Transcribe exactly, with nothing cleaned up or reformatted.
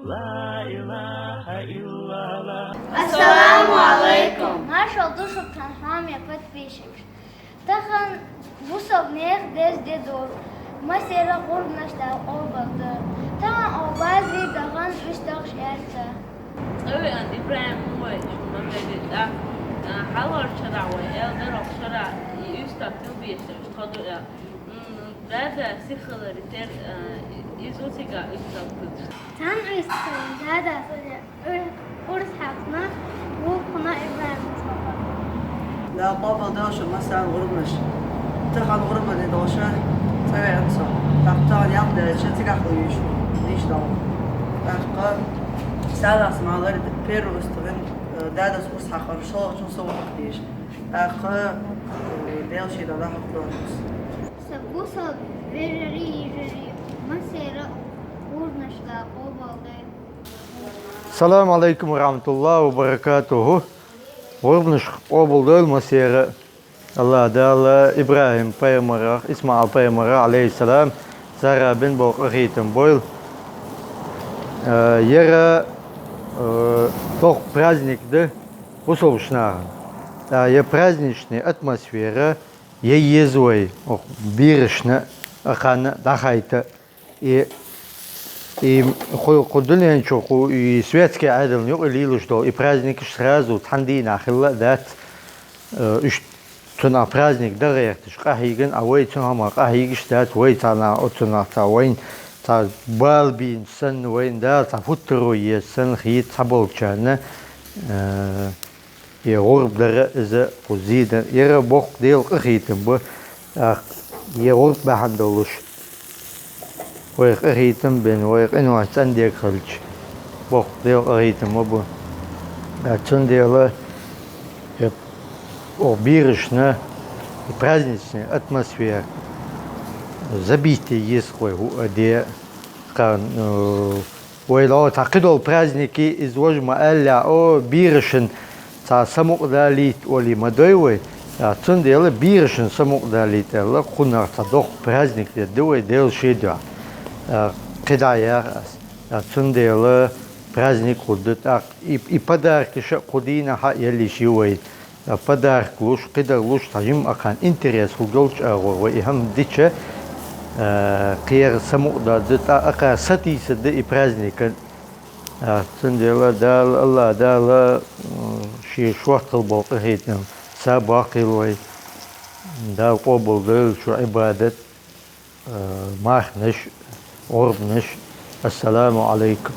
لا إله إلا الله. Ассаламу алейкум! Маршал ду шуга, тхан хьоме подписчикаш. Тахан бусалба нехан Деза ди ду. Массера гӀурбанаш Дала къобалдойла. Тахан оха базарий дахана уьстагӀаш аьлча. ЦӀавеана ИбрахӀим ву вай, шун ма-хиллара, а, хьалхарча шера вай аьлар, оха шера и уьстагӀ тилбеш тхо ду аьле. М, Дада сихалари тера, а, и-, иза ву цига уьстагӀ тилбеш. Цхьана уьстагӀ, Дада, Урс хьаькъна, вукхна ИбрахӀим цхьаькъна. Дала къобалдойла шун массарна гӀурбанаш. Тахан гӀурбане долуш цӀавеана со. ТӀаккха тахана ялх даьлча цигахь хила везаш ву, нийса дала. ТӀаккха Садас ма-аллара первый уьстагӀ, э, Дадас урс хьаькънарг шолгӀачун со ву хьакха дезаш. ТӀаккха, э, Дела шен дӀахьакхадойла. Сан бусалба вежарий, йижарий, массеран гӀурбанаш Дала къобалдойла. Салам алейкум ва рахматуллахи ва баракатуху. ГӀурбанаш къобалдойла массера. АллахӀ Дала ИбрахӀим пайхамарах, ИсмаӀал пайхамарах, алейхиссалам, цара бина болу къахетам бойла. Э, яра, э, доккха праздник да бусалба нахана. ТӀаккха я праздничная атмосфера, я еза вай, ох, берашна а, кханна а дӀахайта. И, и кху, кху дуьнен чу, кху и светский Ӏедална юкъа лелаш долу и праздникаш сразу цхьана дийнахь хилла а дац, э, уьш цунах праздник дан гӀерташ, къахьийгина, а вай цу хӀуманах къахьийгаш дац, вай цхьана оцунах цхьа вайна цхьа бала бийна санна, вайна Дала цхьа футтаро еза санна хета цхьаболчарна, э, И гӀурба дара иза кху зийдан. Яра боккха Делан къахетам бу, тӀаккха и гӀурба бахьана долуш. Вай къахетам бина, вай къинойх цӀандега хилча, боккха Делан къахетам ма бу. Ткъа цундела, э, оха берашна и праздничная атмосфера забить е еза вай хӀуъа де, кхана, э, Вай ло цхьа кхидолу праздники, иза важа ма-аьллехь, о, берашна цхьа самукъадалийта олий ма дой вай. А, цундела берашна самукъадалийта аьлла, кхунах цхьа доккха праздник дер ду вай Делан шен дуьхьа. А, кхидӀа яха ас. А, цундела праздник хӀу ду тӀаккха. И, и подаркаша а кху дийнахьа а еллиш ю вай. Ткъа подарок луш, кхидӀа луш, цхьа жимма а кхана интерес хӀу долчу агӀор вай и хӀума дича, а, кхера самукъадалийта, тӀаккха сатийсар ду и праздникан. А, цундела Дала, АллахӀ Дала, м, шен шортта хила болу къахетам сов баккхийла вай. Дала къобалдойла шу Ӏибадат, а, марханаш, гӀурбанаш. Ассаламу Ӏалайкум.